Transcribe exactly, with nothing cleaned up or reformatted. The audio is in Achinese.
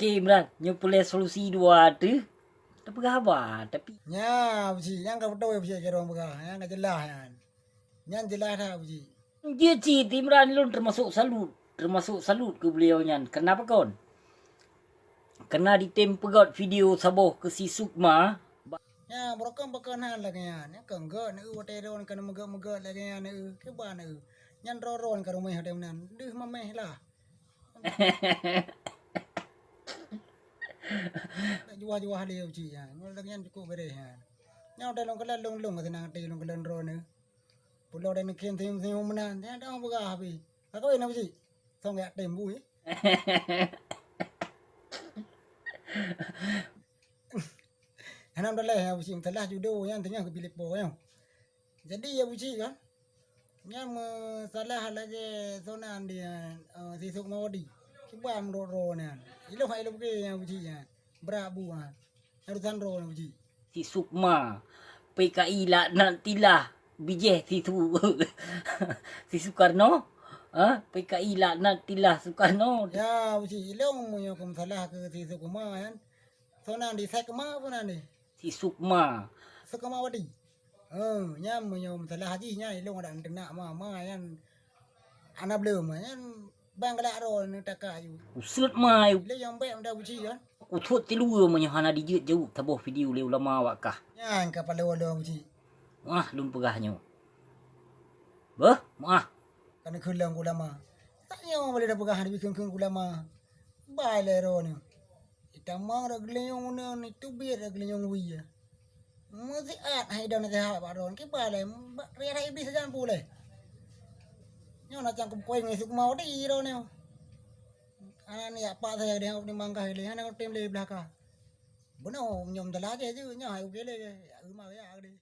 Oke Imran, nyoe peureulée solusi dua teuh. Tapeugah haba, tapi nya Abuji, nyang ka beutôi Abuji, keu ureuëng peugah, nyang ka jeulaih nyan. Nyan jeulaih that Abuji. Jeuet cit Imran, lôn teumasok salut, teumasok salut keu beuliau nyan. Keunapa kon? Keureuna ditem peugét video saboh keu si Sukma. Nya, beurokon pakon han lagée nyan. Nyan keu gét, neu watée droen keu meugét-meugét lagée nyan, neu kiban neu. Nyan droe-droe ka ruméh watée meunan. Deuh mameh lah. Nak juah-juah lé Abuji nyan. Nyoe lagée nyan cukup beureh nyan. Nyoe watée lôn keulan lôn-lôn ka seunang até lôn keulan droeneuh. Pulo dan neukheun senyum-senyum meunan. Nyan dong peugah habéh. Ka kawén Abuji. Song jak tem bui. Alhamdulillah Abuji, masalah judo nyan teungoh geupiléh po nyoe. Jadi Abuji kan, nyan masalah lagée sonan di, eh, si Sukmawati. Kiban meurot-rot nyan. Ilong hai lom ke Abuji nyan. Brat bu ha. Urusan droe Abuji. Si Sukma, P K I laknatillah, bijéh si Su-, si Soekarno. Ha? P K I laknatillah Soekarno. Ya, Abuji, ilong meunyoe keu masalah keu si Sukma nyan. Sonan di Sekma apa nan di? Si Sukma. Sukmawati. Oh, nyan meunyoe masalah jih nyan ilong ada teunak ma, ma nyan ana bleuem nyan bang galak droe neutaka yu. Useut ma yu. Lé nyang bék meuda Abuji kan. Utot tilue meunyoe hana dijeuet jaweueb saboh video lé ulama awak kah. Nyan ka paloe lôn Abuji. Wah, lôn peugah nyoe. Beuh, maah. Ka neukheun lom ulama. Tak nyoe boleh dah peugah di kheun-kheun ulama. Bai lé droe nyoe. Itamong rot geulinyueng uneuen, iteubiet rot geulinyueng wie. Meusiat hai idong naseuhat bak droe, kiban lé, bak riet hai Iblih sajan pu lé. Nyoe na cang keupeue ngon Sukmawati droe nyoe. Aneuk nyak pak saya deh, ni manggah lé, hana tem lé beulaka. Bunoe nyoe meudalah jih, nyoe hai uke lé, ya, rumah ya, deh.